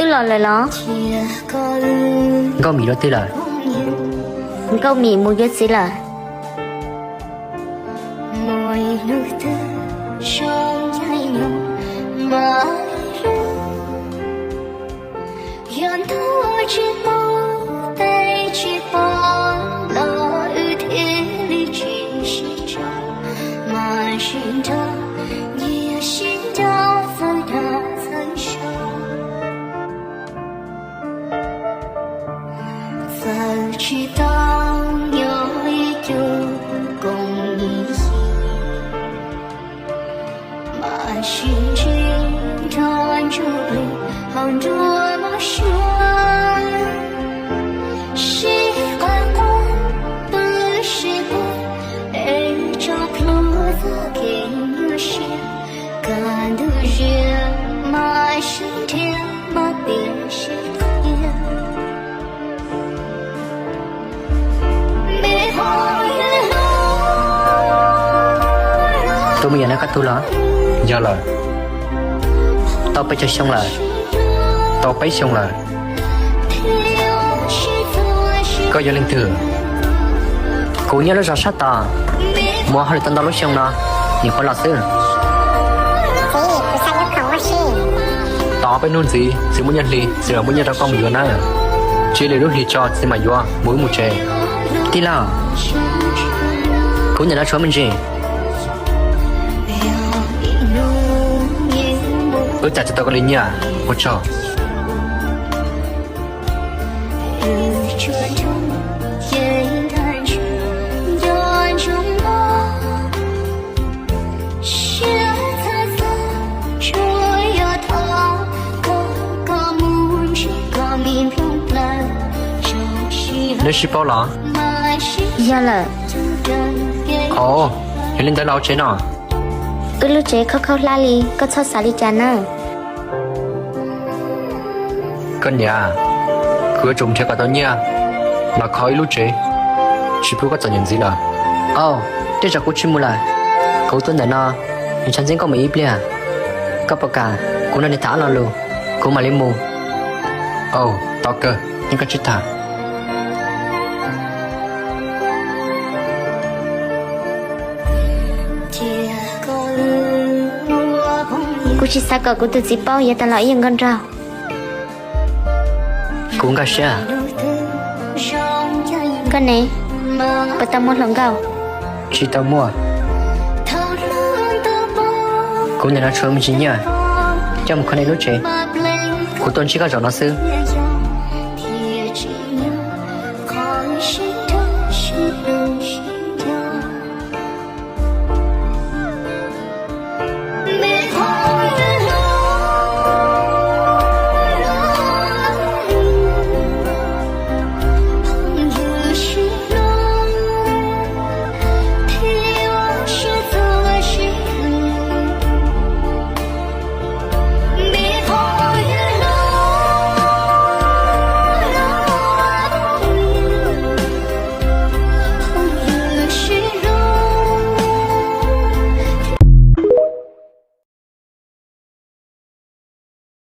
Los lawm los? Nkauj Mim dua twg lawm? Nkauj Mim mus yuav txiv lawm. Txawm tsis tau nyob ib co koom ib yig, mas sib ntsib nrog ntsuj plig hauv nruab mob suab. Sib qawm quaj pw sib pw, es tso plhuav txoj kev nyuaj siab. Kaj ntug ziag mas sib nrhiav mas piav sib qhia. Tus me nyuam no koj tug los? Yog lawm. Tau peb caug xyoo lawm. Tau peb xyoo lawm. Koj yog leej twg? Kuv nyob lub zos sab tod, mus hauj lwm tau ntau lub xyoo no, nyuam qhuav los xwb. Tos peb hnub ntxiv, txiv muaj nyiaj hli, txiv mam muab nyiaj rau koj mus yuav na. Cia li lub hli tso, txiv mam yuav, mus wb mus tsev. Tij laug, kuv niam no tshuav me ntsis. Wb txais tsis tau koj li nyiaj, ua tsaug. Neb sib paub los? Yog lawm. Ov, yog li ntawd los ua tsev no. Wb lub tsev khaub khaub hlab li, koj txhob xav li cas nawb. Koj niam, kuv yuav tsum nrhiav kom tau nyiaj los kho ib lub tsev, tsis pub koj txom nyem ntxiv lawm. Au, tej zaum kuv tsis mus lawm. Kuv tuaj ntawm no, nws tshav ntxeev koj mus ib pliag. Koj puas kam kuv nrog nws tham ob lo lus, kuv mam li mus. Au, tau kawg, yeej koj tsis tham. Kuv tsis xav kom kuv tus txiv paub yuav tau los ib yam nkauj nraug. Kuv nkag siab. Koj ne, puas tau muaj hluas nkauj? Tsis tau muaj. Kuv niam no tshuav me ntsis nyiaj coj mus kho nej lub tsev. Kuv tuaj ntsib koj zaum no xwb,